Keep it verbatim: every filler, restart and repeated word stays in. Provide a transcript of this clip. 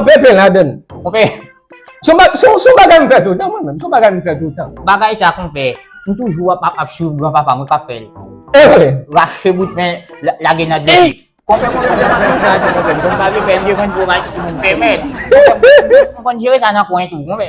pran pepe ladan l. Konpè. Se yon ba- se yon- se yon bagay m fè toutan, mwen menm. Se yon bagay m fè toutan. Bagay sa, konpè, m toujou ap, ap, ap swiv granpapa mwen k ap fè l. E vre. Rache bout men, la- lage nan dlo. Konpè, konpè, konpè, konpè, sa tou, konpè. M konn pa vle fè, m te konn pwomèt pou moun pèmèt. M konn jere sa nan kwen tou, konpè.